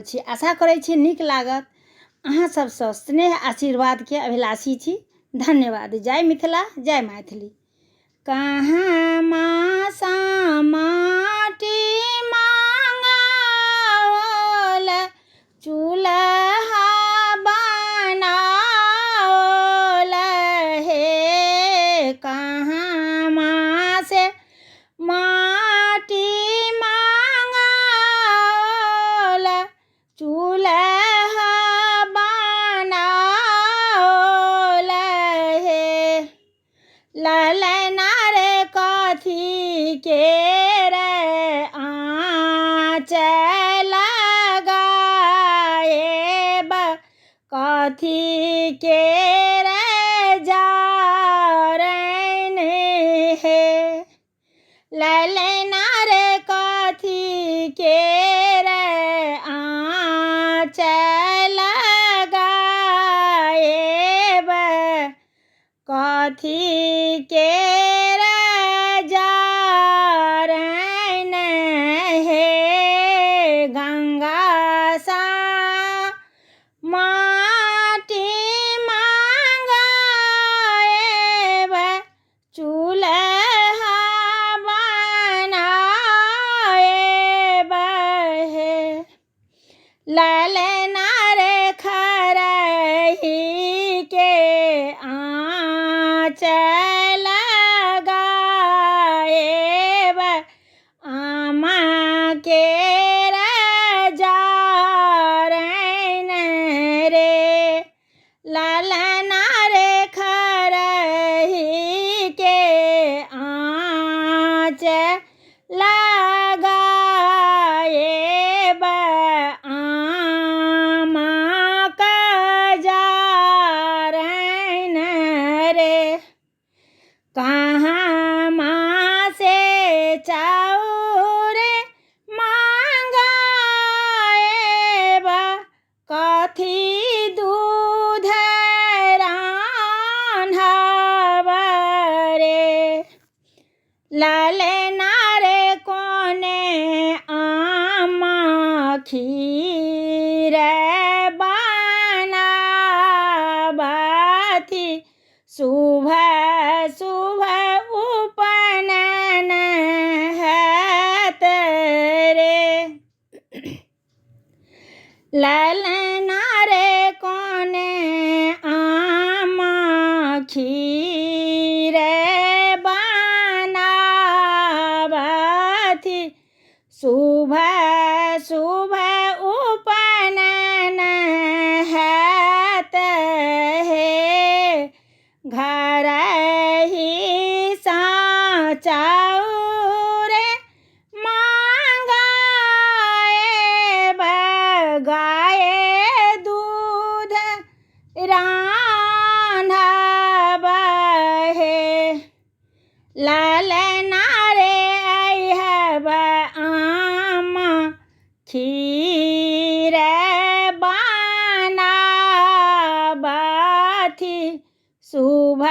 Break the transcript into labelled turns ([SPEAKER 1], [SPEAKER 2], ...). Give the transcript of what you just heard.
[SPEAKER 1] छी। आशा करै छी नीक लागत। अहाँ सबसँ स्नेह आशीर्वादके अभिलाषी छी। धन्यवाद। जय मिथिला, जय मैथिली। कहाँ मासा माटी मांगाओल, चूल्हा बनाओल हे। कहाँ मासे माटी मांगाओल, चूल्हा बनाओल हे। ललना रे कथी के रे आँच लगाएब, कथी के रे जारैन हे। ललना रे कथी के रे आँच लगाएब, कथी के रे जारैन हे। गंगा सा माटी मांगाएब, चूल्हा बनाएब हे। ललना रे खरही के आँच लगाएब, आमा के रे जारैन रे। ललना रे खरही के आँच लगाएब, आमा के जारैन रे। कहाँ से चाउर मांगाएब, कथी दूध रान्हब रे। ललना रे कोने आमा खीर बनाबथि, शुभ शुभ उपनयन हैत रे। ललना रे कोने आमा खीर बनाबथि, शुभ शुभ उपनयन हैत हे। घर ही सा चाउर मांगाएब, गाय दूध रान्हब हे। ललना रे अइहब आमा खीर बनाबथि, शुभ